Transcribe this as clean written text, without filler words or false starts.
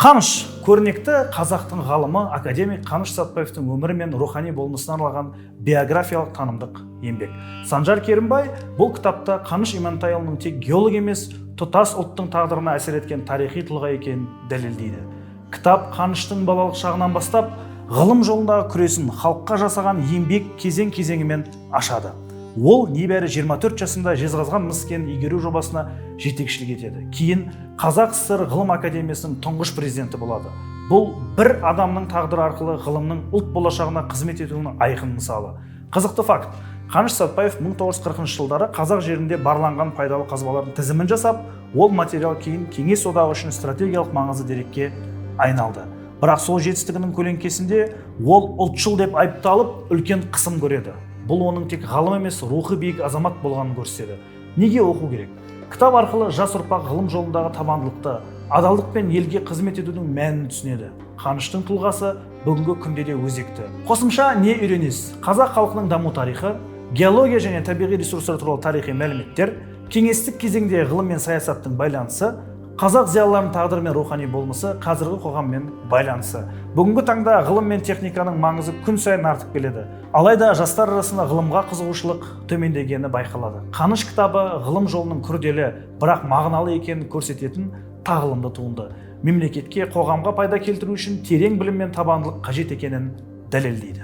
Қаныш — көрнекті қазақтың ғалымы, академик Қаныш Сәтбаевтың өмірі мен рухани болмысына арналған биографиялық танымдық еңбек. Санжар Керімбай бұл кітапта Қаныш Имантайұлының тек геолог емес, тұтас ұлттың тағдырына әсер еткен тарихи тұлға екенін дәлелдейді. Кітап Қаныштың балалық шағынан бастап ғылым жолындағы күресін, халыққа жасаған еңбек кезең кезеңімен ашады. Ол небәрі 24 жасында Жезқазған мыс кенін игеру жобасына жетекшілік етеді. Кейін Қазақ ССР Ғылым академиясының тұңғыш президенті болады. Бұл бір адамның тағдыры арқылы ғылымның ұлт болашағына қызмет етуінің айқын мысалы. Қызықты факт: Қаныш Сәтбаев 1940 жылдары қазақ жерінде барланған пайдалы қазбалардың тізімін жасап, ол материал кейін Кеңес Одағы үшін стратегиялық маңызды дерекке айналды. Бірақ сол жетістігінің көлеңкесінде ол ұлтшыл деп айыпталып, үлкен қысым көреді. Бұл оның тек ғалым емес, рухы биік азамат болғанын көрсетеді. Неге оқу керек? Кітап арқылы жас ұрпақ ғылым жолындағы табандылықты, адалдық пен елге қызмет етудің мәнін түсінеді. Қаныштың тұлғасы бүгінгі күнде де өзекті. Қосымша не үйренесіз? Қазақ халқының даму тарихы, геология және табиғи ресурстар туралы тарихи мәліметтер, кеңестік кезеңде ғылым мен саясаттың байланысы, қазақ зиялыларының тағдыры мен рухани болмысы, қазіргі қоғаммен байланысы. Бүгінгі таңда ғылым мен техниканың маңызы күн сайын артып келеді. Алайда жастар арасында ғылымға қызығушылық төмендегені байқалады. Қаныш кітабы ғылым жолының күрделі, бірақ мағыналы екенін көрсететін тағылымды туынды. Мемлекетке, қоғамға пайда келтіру үшін терең білім мен табандылық қажет екенін дәлелдейді.